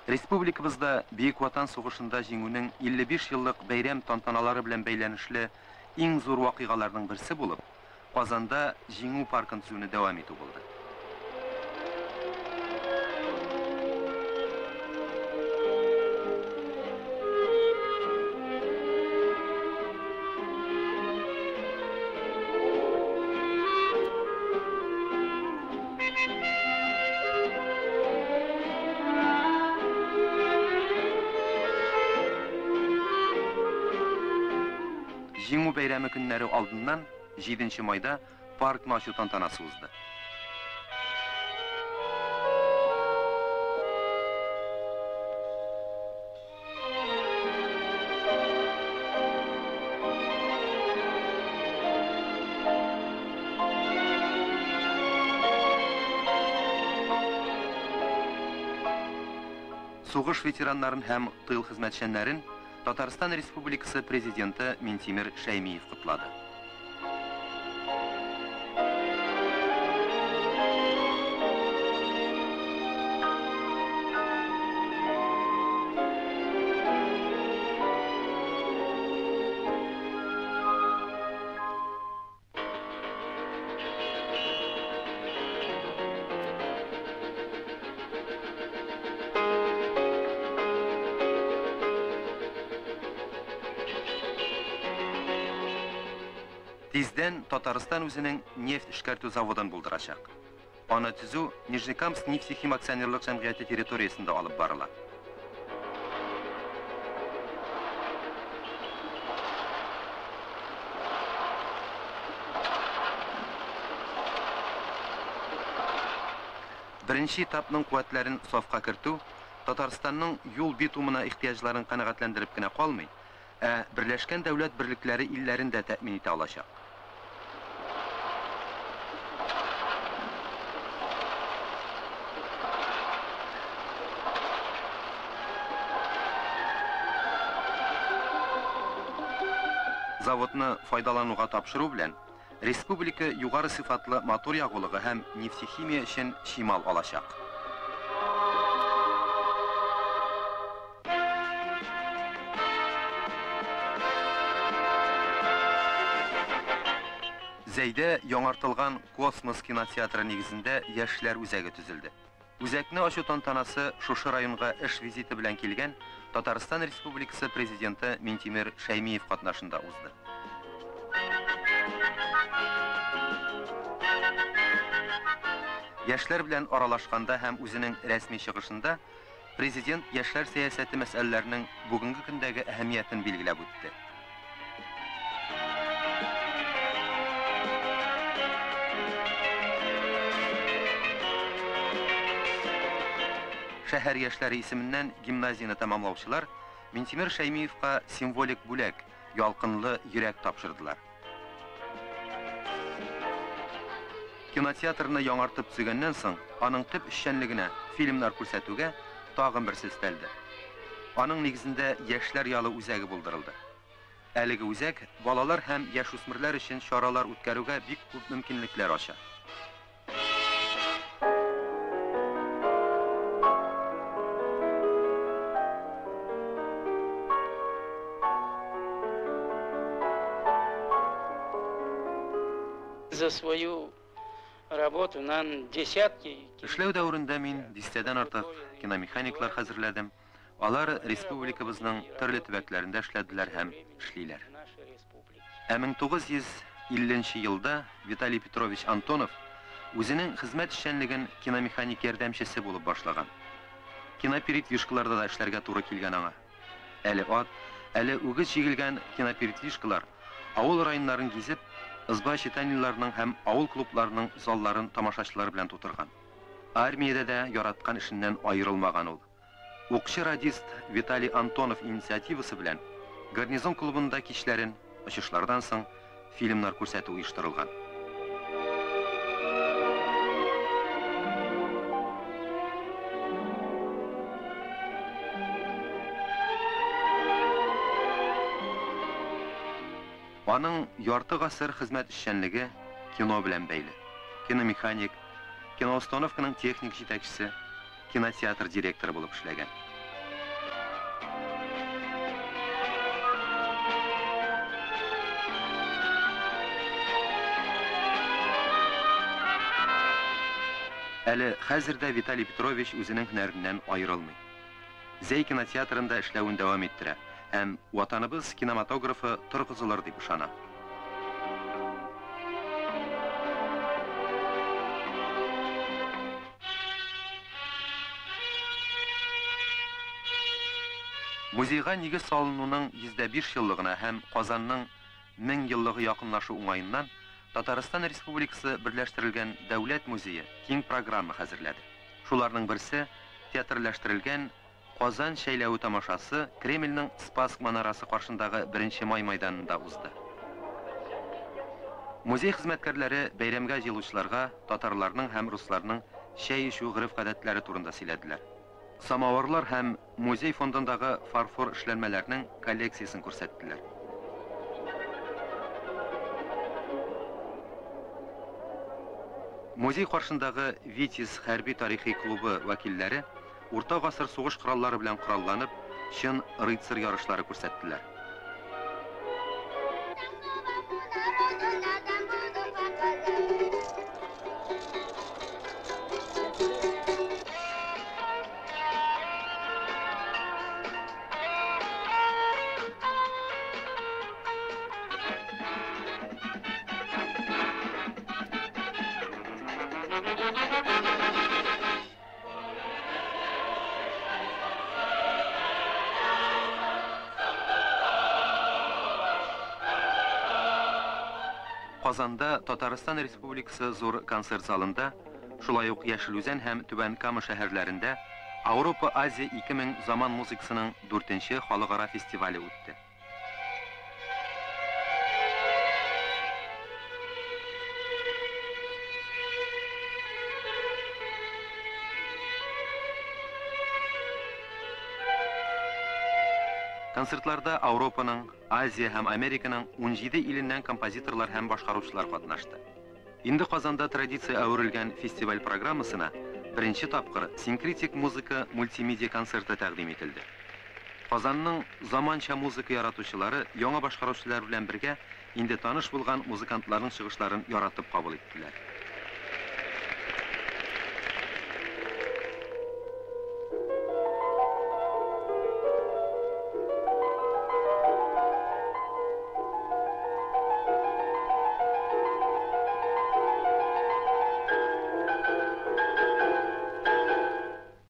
Республикабызда Бөек Ватан сугышында Җиңүнең 55 еллык бәйрәм тантаналары белән бәйләнешле иң зур вакыйгаларның берсе булып, Казанда Җиңү паркын төзүне дәвам итү булды. Җиңү бәйрәме көннәре алдыннан 7 майда паркны ачу тантанасы узды. Сугыш ветераннарын һәм тыл хезмәтчәннәрен Татарстан Республикасы Президенты Минтимер Шәймиев котлады. Тиздән Татарстан үзенең нефть эшкәртү заводын булдырачак. Аны төзү Нижнекамск нефтехим акционерлык җәмгыяте территориясендә алып барыла. Беренче этапның куәтләрен сафка кертү Татарстанның юл битумына ихтыяҗларын канәгатьләндереп кенә калмый, ә Берләшкән Дәүләт Берлекләре илләрен дә тәэмин итә алачак. Заводны файдалануга тапшыру белән республика югары сыйфатлы мотор ягулыгы һәм нефтехимия өчен чимал алачак. Зәйдә яңартылган Космос кинотеатры нигезендә яшьләр үзәге төзелде. Үзәкне ачу тантанасы шушы районга эш визиты белән килгән Татарстан Республикасы Президенты Минтимер Шәймиев катнашында узды. Яшьләр белән аралашканда һәм үзенең рәсми чыгышында Президент яшьләр сәясәте мәсьәләләренең бүгенге көндәге әһәмиятен билгеләп үтте. Шәһәр яшьләре исеменнән гимназияне тәмамлаучылар Минтимер Шәймиевка символик бүләк, ялкынлы йөрәк тапшырдылар. Кинотеатрны яңартып төзегәннән соң, аның төп эшчәнлегенә, фильмнар күрсәтүгә тагын берсе өстәлде. Аның нигезендә яшьләр ялы үзәге булдырылды. Әлеге үзәк балалар һәм яшүсмерләр өчен чаралар үткәрүгә бик күп мөмкинлекләр ача. За свою работу нам десятки. Эшләү дәверендә мин дистәдән артык киномеханиклар хәзерләдем. Алар республикабызның төрле төбәкләрендә эшләделәр һәм эшлиләр. Ә 1950 елда Виталий Петрович Антонов үзенең хезмәт эшчәнлеген киномеханик ярдәмчесе булып башлаган. Кинопередвижкаларда да эшләргә туры килгән аңа. Әле ат, әле үгез җигелгән кинопередвижкалар авыл районнарын гизеп, ызба читальняларының һәм авыл клубларының залларын тамашачылар белән тутырган. Армиядә дә яраткан эшеннән аерылмаган ул. Укчы радист Виталий Антонов инициативасы белән гарнизон клубында кичләрен очышлардан соң фильмнар күрсәтү оештырылган. Аның ярты гасыр хезмәт эшчәнлеге кино белән бәйле. Киномеханик, киноустановканың техник җитәкчесе, кинотеатр директоры булып эшләгән. Әле хәзер дә Виталий Петрович үзенең һөнәреннән аерылмый. Зәй кинотеатрында эшләвен дәвам иттерә һәм Ватаныбыз кинематографы торгызылыр дип ышана. Музейга нигез салынуның 105 еллыгына һәм Казанның 1000 еллыгы якынлашу уңаеннан Татарстан Республикасы Берләштерелгән Дәүләт музее киң программа хәзерләде. Шуларның берсе театрлаштырылган Казан шәйләве тамашасы Кремльнең Спасск манарасы каршындагы 1 май майданында узды. Музей хезмәткәрләре бәйрәмгә җыелучыларга татарларның һәм русларның чәй эчү гореф-гадәтләре турында сөйләделәр. Самавырлар һәм музей фондындагы фарфор эшләнмәләрнең коллекциясен күрсәттеләр. Музей каршындагы Витязь хәрби тарихи клубы вәкилләре урта гасыр сугыш кораллары белән коралланып, чын рыцарь ярышлары күрсәттеләр. Казанда Татарстан Республикасы зур концерт залында, шулай ук Яшел Үзән һәм Түбән Кама шәһәрләрендә Ауропа Азия 2000 заман музыкасының 4нче халыкара фестивале үтте. Концертларда Ауропаның, Азия һәм Американың 17 иленнән композиторлар һәм башкаручылар катнашты. Инде Казанда традиция әверелгән фестиваль программасына беренче тапкыр синкретик музыка мультимедиа концерты тәкъдим ителде. Казанның заманча музыка яратучылары яңа башкаручылар белән бергә инде таныш булган музыкантларның чыгышларын яратып кабул иттеләр.